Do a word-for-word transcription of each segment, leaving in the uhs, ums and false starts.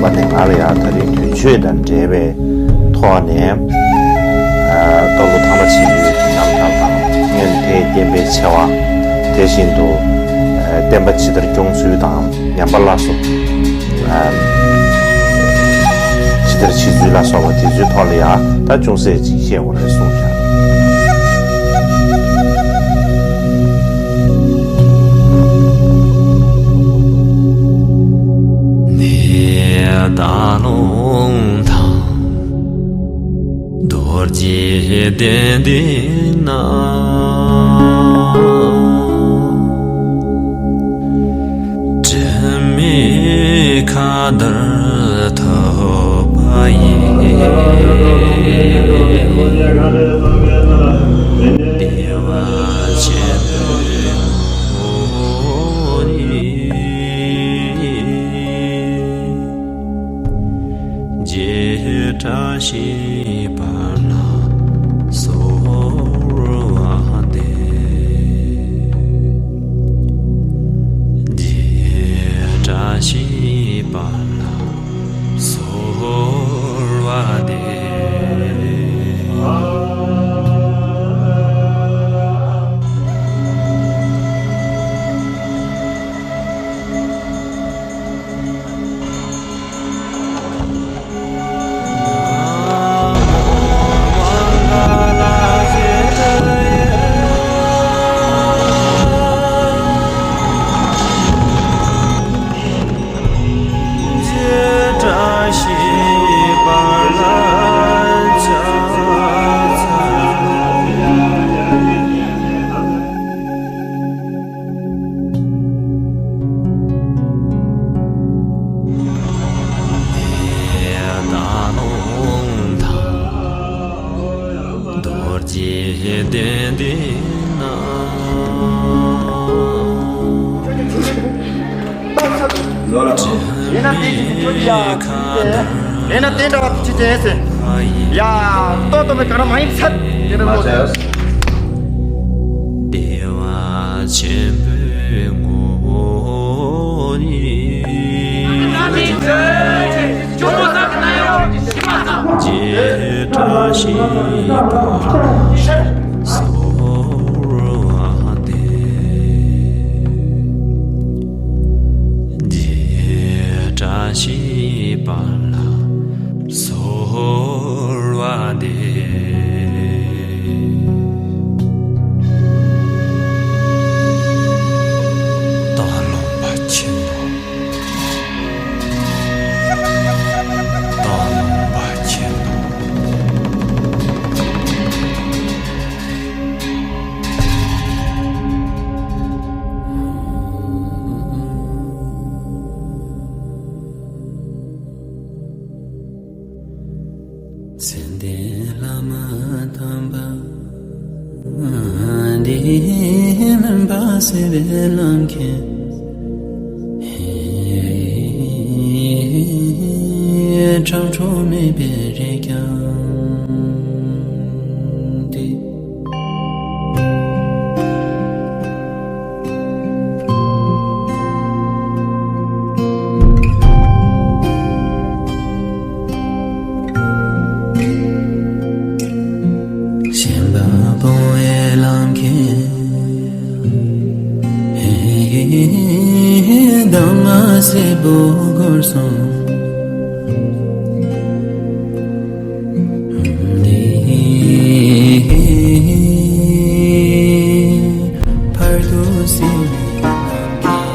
པ་དེ་ང་ལ་ཡང་ད་རེས་དུས་མཆོད་དང་འབྲེལ་བའི་ཐོག་ནས། ཨ། རྟ་ལོ་ཐང་པ་ཆེན་པོའི་རྣམ་ཐར་དང་། སྔོན་དེའི་བསྟན་པའི་ཆེ་བ། དེ་བཞིན་དུ། ཨ། བསྟན་པ་ཇི་ལྟར་སྐྱོང་ཚུལ་དང་། ཉམས་པ་སླར་གསོ། ཨ། ཇི་ལྟར་བྱེད་ཚུལ་ལ་སོགས་པ་དེ་ཚོའི་ཐོག་ལ་ཡང་ད་ཅུང་ཟད་ཅིག་བཤད་དགོས་རེད་གསུངས་བཞག། ནས་སྟག་ལུང་དང་། རྡོ་རྗེ་གདན་འདི་ན། དྲི་མེད་མཁའ་ལྟར་ཐོབ་པ་ཡི། བདེ་བ་ཆེན་པོའི་ངོ་བོ་ཉིད། རྗེས་བཀྲ་ཤིས་པ་ལ་གསོལ་བ་འདེབས། རྗེས་བཀྲ་ཤིས་པ་ལ་གསོལ་བ་འདེབས། རྡོ་རྗེ་གདན་འདི་ན། ལས་ན་དེ་འདྲ་བ་ཅི་བྱས་ཟེར། ཡ། ཏོག་ཏོག་མེ་ག་ར་མ་ཡིན་ཚད་དེ་འདྲ་བ། བདེ་བ་ཆེན་པོའི་ངོ་བོ་ཉིད། རྗེས་བཀྲ་ཤིས་པ་གསོལ་བ་འདེབས། རྗེས་བཀྲ་ཤིས་པ་ལ་གསོལ་བ་འདེབས། སྟག་ལུང་པ་ཆེན་པོ། སྟག་ལུང་པ་ཆེན་པོ། མཚན་ལྡན་བླ་མ་དམ་པ་འདི། མུན་པ་སེལ་བའི་ལམ་མཁན། འཕྲང་སྒྲོལ་མེད་པའི་རེ་རྒྱང་འདི། ཞེན་པ་སྤོང་བའི་ལམ་མཁན། གདམས་ངག་སྲིད་པའི་སྒོར་སོང་འདི། ཕར་དུ་སེལ་བའི་ལམ་མཁན།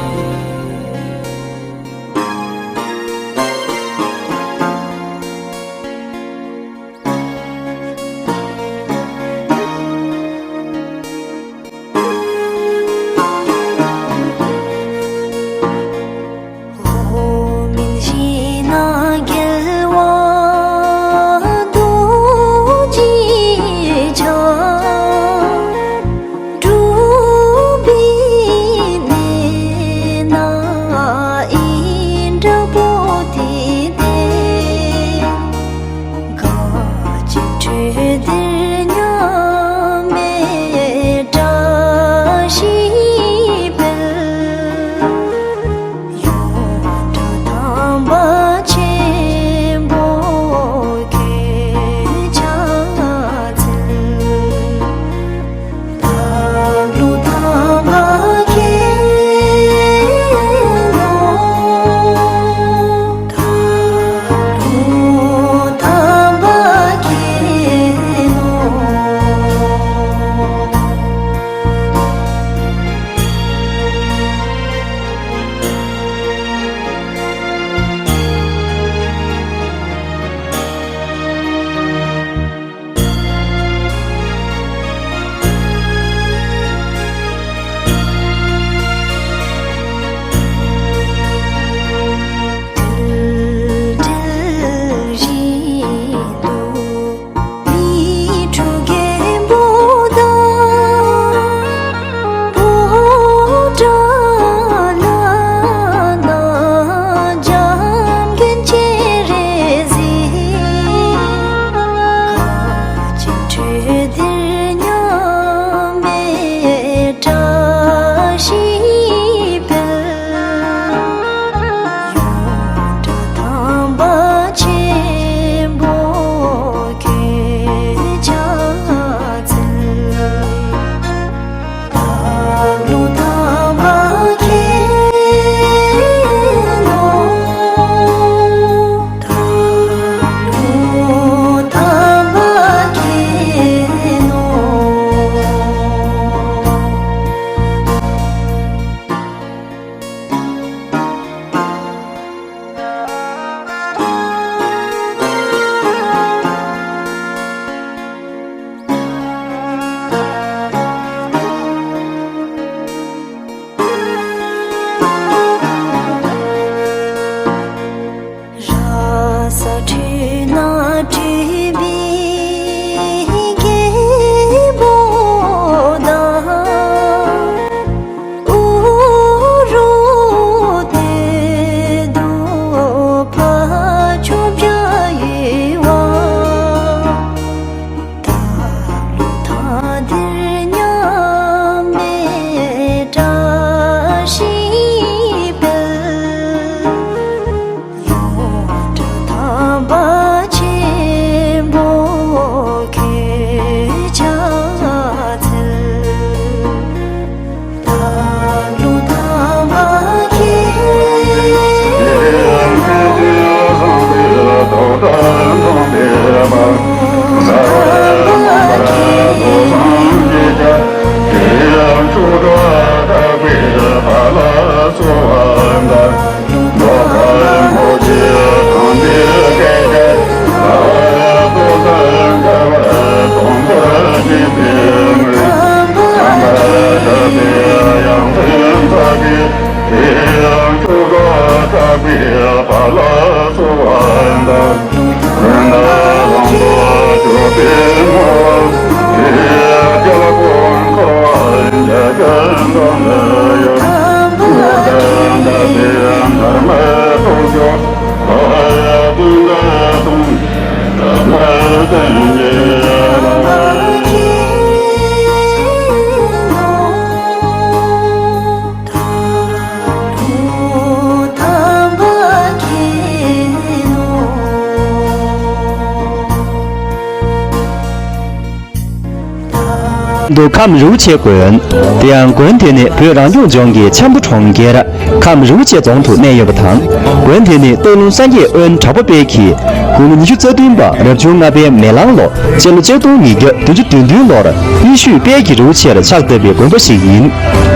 དུ་ཁམས་རི་བོ་ཆེ་དགོན། དེ་ཡང་དགོན་དེ་ནི་བོད་རང་སྐྱོང་ལྗོངས་ཀྱི་ཆབ་མདོ་གྲོང་ཁྱེར་ཁམས་རི་བོ་ཆེ་རྫོང་དུ་གནས་ཡོད་པ་དང་། དགོན་དེ་ནི་སྟག་ལུང་སངས་རྒྱས་དབོན་གྲགས་པ་དཔལ་གྱིས་དགུང་ལོ་ཉི་ཤུ་རྩ་བདུན་པ་རབ་བྱུང་ལྔ་པའི་མེ་གླང་ལོ་སྤྱི་ལོ་ཆིག་སྟོང་ཉིས་བརྒྱ་བདུན་ཅུ་དོན་བདུན་ལོར་ཡེ་ཤུས་དཔལ་གྱི་རི་བོ་ཆེར་ཕྱག་བཏབ་པའི་དགོན་པ་ཞིག་ཡིན།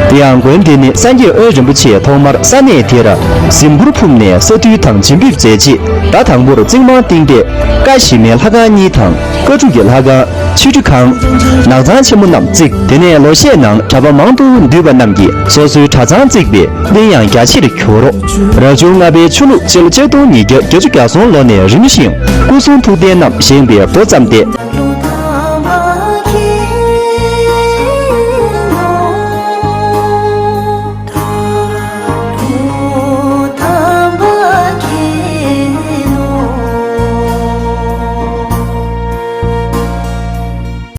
དེ་ཡང་དགོན་དེ་ནི་སངས་རྒྱས་དབོན་རིན་པོ་ཆེས་ཐོག་མར་ས་གནས་དེར་གཟིམ་ཁུར་ཕུབ་ནས་ས་འདུལ་དང་བྱིན་ཕེབས་མཛད་རྗེས། ཟླ་དང་པོར་རྩིག་རྨང་བཏིང་སྟེ། བཀའ་གཞི་མའི་ལྷ་ཁང་གཉིས་དང་། བཀའ་སྒྲུབ་ཀྱི་ལྷ་ཁང་། ཆོས་ཁྲི་ཁང་། ནགས་ཚང་ཆེན་མོ་རྣམས་བརྩིགས། དེ་ནས་ལོ་ཤས་ནང་གྲྭ་པ་མང་པོ་འདུས་པ་རྣམས་ཀྱིས་སོ་སོའི་གྲྭ་ཚང་བརྩིགས་པས་གླིང་ཡང་རྒྱ་ཆེར་གྱུར། རབ་བྱུང་ལྔ་པའི་ཆུ་ལུག་སྤྱི་ལོ་ཆིག་སྟོང་ཉིས་བརྒྱ་བརྒྱད་ཅུ་གྱ་གསུམ་ལོ་ནས་རིམ་བཞིན་སྐུ་གསུང་ཐུགས་རྟེན་རྣམས་བཞེངས་པའི་འགོ་བརྩམས་ཏེ།